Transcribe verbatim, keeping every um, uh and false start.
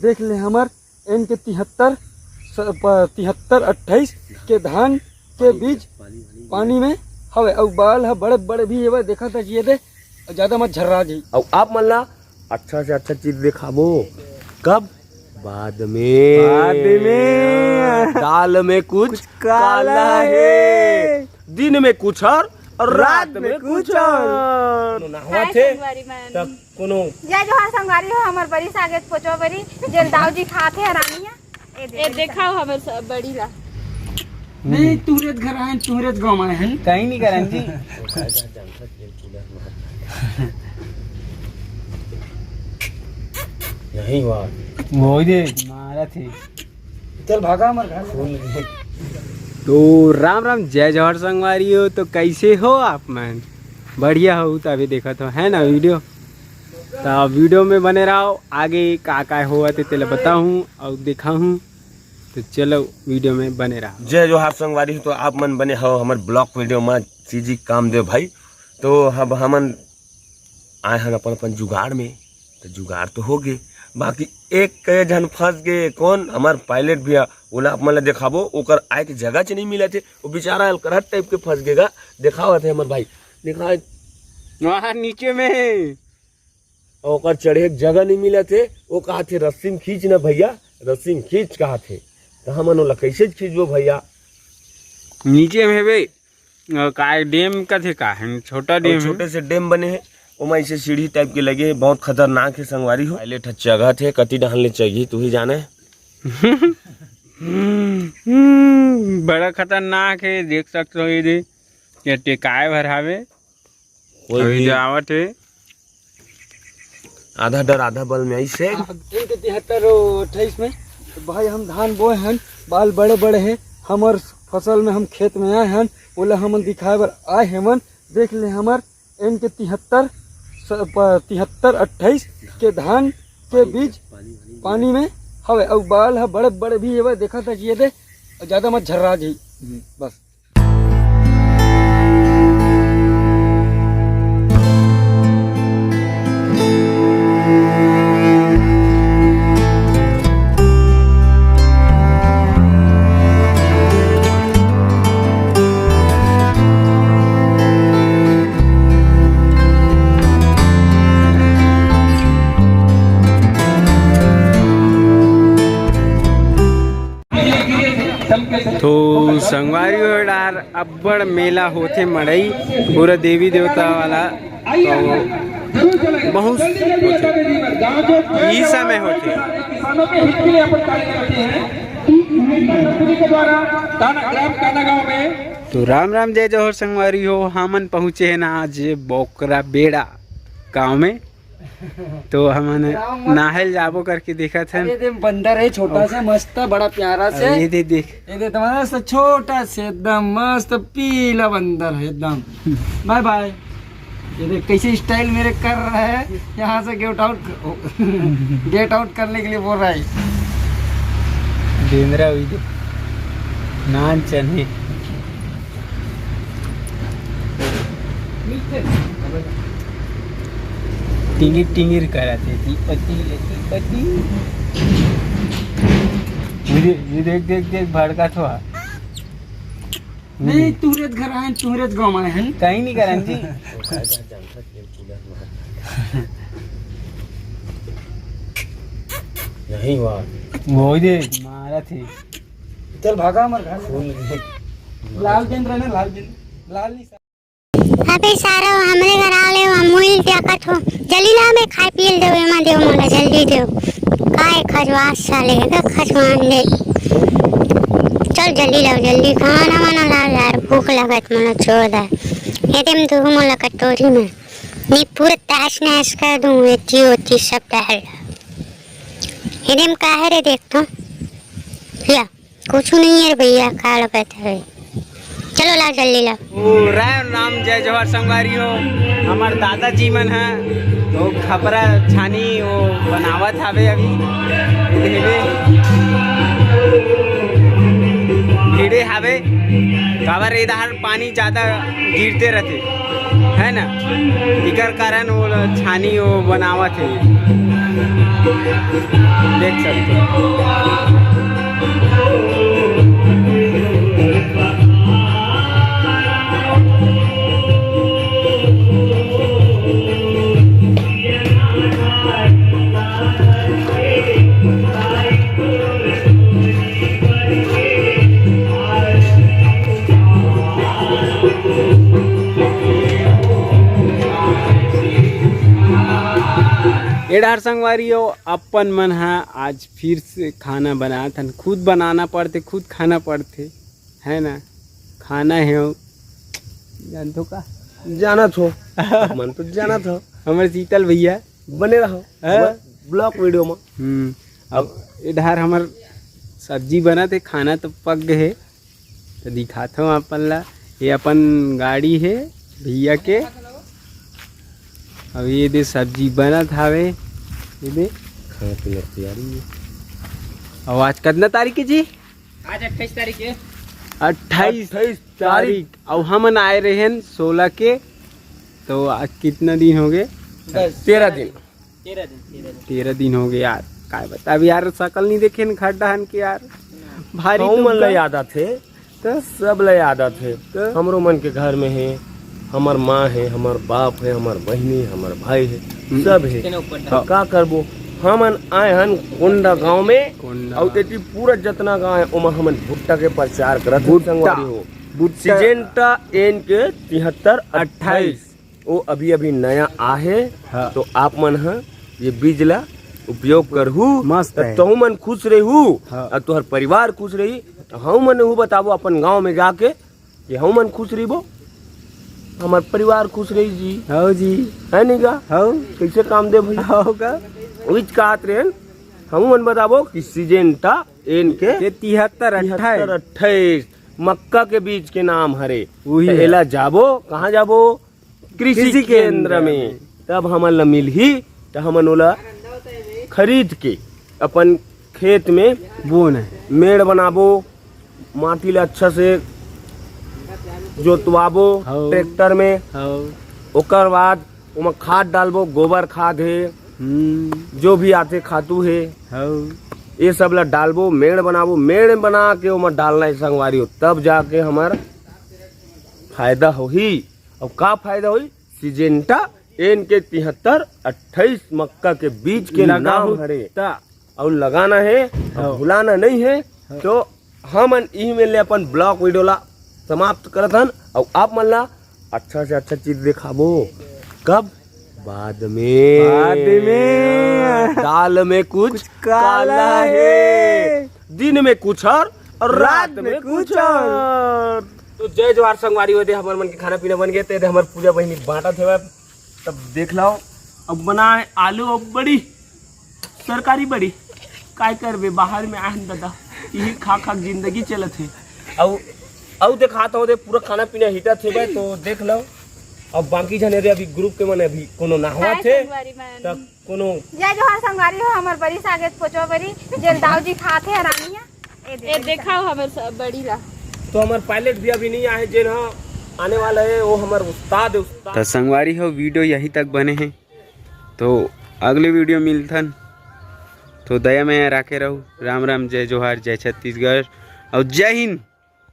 देख ले हमर एन के तिहत्तर, स-, प-, तिहत्तर अट्ठाईस के धान के बीज पानी में हवे, अउ बाल ह बड़े बड़े भी हवे, देखा था कि ये दे, ज्यादा मत झर्रा जी। अउ आप मन ला अच्छा से अच्छा चीज दिखाबो। कब? बाद में। बाद में। दाल में कुछ कुछ काला काला है। है। दिन में कुछ और, और रात रात में में कुछ कुछ और। और। नहावत हाय हे, संगवारी मन। तब कोनो जय जोहार संगवारी हो, हमर बरी सागेत पोचवा बरी, जेन दाऊ जी खात हे हरामिया। ए दे, ए बरी देखाओ सागेत। हमर स-, बड़ी ला। नहीं, तुहरेच घर आए, तुहरेच गाँव आए हैं। कहीं नहीं करन जी। यही बात। वही दे, मारा थे। चल भागा हमर घर। तो राम राम, जय जोहार संगवारी हो। तो कैसे हो आप मन? बढ़िया हो तभी देखत हो, है ना वीडियो? तो वीडियो में बने रहो, आगे का का होवत हे तेला बताहूँ और दिखाहूँ। तो चलो वीडियो में बने रहो। जय जोहार संगवारी हो, तो आप मन बने हो हमर ब्लॉग वीडियो में सीजी कामदेव भाई। तो अब हमन आए हन अपन अपन जुगाड़ में, तो जुगाड़ तो हो गे, बाकी एक झन फंस गे। कौन? हमार पायलट भैया। ओला आप मन ला देखाबो, ओकर आए के जगह च नहीं मिलत हे, वो बेचारा अलकरहट टाइप के फंस गे गा। देखावत हे हमर भाई, देखा वहाँ नीचे में हे। और ओकर चढ़े के जगह नहीं मिलत हे, वो कहत हे रस्सी में खींच ना भैया, रस्सी में खींच कहत हे। तो हमन ओला कैसे खींचबो भैया? नीचे में हेबे। अ, का डैम कथे का है? छोटा और डैम है। छोटे से डैम बने हे, ओमा ऐसे सीढ़ी टाइप के लगे हे, बहुत खतरनाक हे संगवारी हो। पायलट ह चघत हे, कति डहन ले चघी तू ही जाने। हम्म, बड़ा खतरनाक हे, देख सकते हो ये दे, ये टेकाए भर हावे। कोई अभी भी जो आवत हे। आधा डर आधा बल में ऐसे। इनके तिहत्तर अट्ठाईस में भाई हम धान बोए हन, बाल बड़े बड़े हैं, हमर फसल में हम खेत में आए हन, ओला हमन दिखाए बर आए हेवन। देख ले हमर एन के तिहत्तर स-, प-, तिहत्तर अट्ठाईस के धान के बीज पानी में हवे, अउ बाल ह बड़े बड़े भी हवे, देखा था कि ये दे, ज्यादा मत झर्रा जी। बस। तो संगवारी हो डार अब्बड़ मेला होथे मड़ई, पूरा देवी देवता वाला, तो बहुत होथे, ई समय होथे। तो राम राम जय जोहर संगवारी हो, हमन पहुँचे हैं ना आज बोकरा बेड़ा गाँव में। तो हमन राम मत- नाहल जाबो करके देखत हन। अरे दे बंदर है छोटा से मस्त बड़ा प्यारा से। ये दे देख। ये दे तुम्हारा सा छोटा से एकदम मस्त पीला बंदर है एकदम। बाय बाय। ये देख कैसे स्टाइल मेरे कर रहा है, यहाँ से गेट आउट, गेट आउट करने के लिए बोल रहा है। बेंदरा हुई दे नान चने। टिंगिर टिंगिर करत हे, ती पति, ती पति। ये दे-, ये देख, देख, देख, भड़कत हुआ। नहीं, तुहरेच घर आए, तुहरेच गाँव आए हैं। कहीं नहीं करन जी। नहीं हुआ। वो दे, मारा थे। चल भागा हमर घर। लाल बेंदरा ना, लाल बेंदरा, लाल नहीं। अबे सारा हमरे घर आ ले, हम मुइल देखत हो। जल्दी ला बे, खाए पिए ल देव, एमा देव मोला, जल्दी देव। काय खजवास साले, का खजवान दे। चल जल्दी लाओ, जल्दी खाना वाना ला यार, भूख लगत मोला जोरदार। ये दे म दू मोला कटोरी में। नहीं पूरा तहस नहस कर दूं, एती ओती सब टहल। ये दे म का है रे, देख तो। या। कुछ नहीं है भैया, का लगत है। चलो ला जल्दी ला। ओ, राम राम, जय जोहार संगवारी हो। हमार दादाजी मन ह तो खपरा छानी वो बनावत हावे अभी। भिड़े हावे, काबर इधर पानी ज्यादा गिरते रहते, है ना, इकर कारण वो छानी वो बनावत है। देख सकते हो। ए डहर संगवारी हो, अपन मन ह आज फिर से खाना बनात हन। खुद बनाना पड़थे, खुद खाना पड़थे, है ना? खाना हे, जानथो का? जानत हो। मन तो जानत हो। हमर शीतल भैया। बने रहो हाँ। हमर ब्लॉग वीडियो में। हम्म। अब ए डहर हमर सब्जी बनत हे, खाना तो पक गए हे, तो दिखात हूँ अपन ला। ये अपन गाड़ी हे भैया के। अब ये दे सब्जी बनत हावे, ये दे। खाना पीना के तैयारी है। और आज कितना तारीख है जी? आज अट्ठाईस तारीख है। अट्ठाईस अट्ठाईस तारीख। तारीख। और हमन आए रहे हैं सोलह के, तो आज कितना दिन हो गए? बस। तेरह दिन। तेरह दिन, तेरह दिन। तेरह दिन हो गए यार, काय बता, अब यार शकल नहीं देखे न खड्डा हन के यार, भारी हमू मन ला दुख। याद आथे, तो सब ला याद आथे। तो हमरो मन के घर में है, हमर माँ है, हमर बाप है, हमर बहिनी है, हमर भाई है, हम्म। सब है। तेने ऊपर तो डाल। का करबो, हमन आए हन कोंडा गांव में, कोंडा। अउ एती पूरा जतना गांव है, ओमा हमन भुट्टा के प्रचार करत हन, भुट्टा। संगवारी हो। भुट्टा। सिजेंटा एन के तिहत्तर अट्ठाईस। अट्ठाईस। वो अभी अभी नया आहे, हाँ। तो आप मन ह ये बीज ला उपयोग करहू, मस्त त है। तहू मन खुश रहू, हाँ। और तोहर परिवार खुश रही। तो हम मन हूँ बताबो अपन गांव में जाके कि हम मन खुश रहिबो, हमार परिवार खुश रही जी। हौ जी। है नहीं का? हौ। कैसे काम दे भाई? हौ का? वही कहत रहे, हम मन बताबो कि सिजेंटा एन के के तिहत्तर अट्ठाईस। तिहत्तर अट्ठाईस मक्का के बीज के नाम हरे। वही तो है। एला जाबो, कहाँ जाबो? कृषि कृषि केंद्र केंद्र में। में। तब हमन ला मिलही, त हमन ओला खरीद के अपन खेत में बोना है। मेड़ बनाबो, माटी ला अच्छा से जोतवाबो हौ। ट्रैक्टर में। हौ। ओकर बाद ओमा खाद डालबो, गोबर खाद है, हम्म। जो भी आथे खातू है, हौ। ये सब ला डालबो, मेड़ बनाबो, मेड़ बना के ओमा डालना है संगवारी हो, तब जाके हमार फायदा होही। अब का फायदा होही? सिजेंटा एन के तिहत्तर अट्ठाईस मक्का के बीज के लगाहू नाम हरे। ता। अउ लगाना है, अउ हाँ। भुलाना नहीं है। हाँ। तो हमन इही में ले अपन ब्लॉग वीडियो ला समाप्त करत हन। अउ आप मन ला अच्छा से अच्छा चीज दिखाबो। कब? बाद में। बाद में। दाल में कुछ कुछ काला काला है। है। दिन में कुछ और, और रात रात में में कुछ कुछ और। और। तो जय जोहार संगवारी हो, दे हमर मन के खाना पीना बन गए, ते दे हमर पूजा बहिनी बांटत हेवय। तब देख लो, अब बना है आलू और बड़ी, सरकारी बड़ी। काय करबे, बाहर में आहन दादा, यही खा खा के जिंदगी चलत है। अउ, अउ देखात हो दे, पूरा खाना पीना हिटत हेवय, तो देख लो। अब बाकी झने रे अभी ग्रुप के मन अभी कोनो नहावत हाय हे, संगवारी मन। तब कोनो जय जोहार संगवारी हो, हमर बड़ी सागेत पोचवा बड़ी, जेन दाऊ जी खात हे हरामिया। ए ए देखाओ हमर स-, बड़ी ला। तो हमर पायलट भी अभी नहीं आए, जेन ह आने वाला है, वो हमर उस्ताद है, उस्ताद। तो संगवारी हो, वीडियो यहीं तक बने हैं, तो अगले वीडियो मिलथन। तो दया में राखे रहू। राम राम, जय जोहार, जय छत्तीसगढ़ और जय हिंद।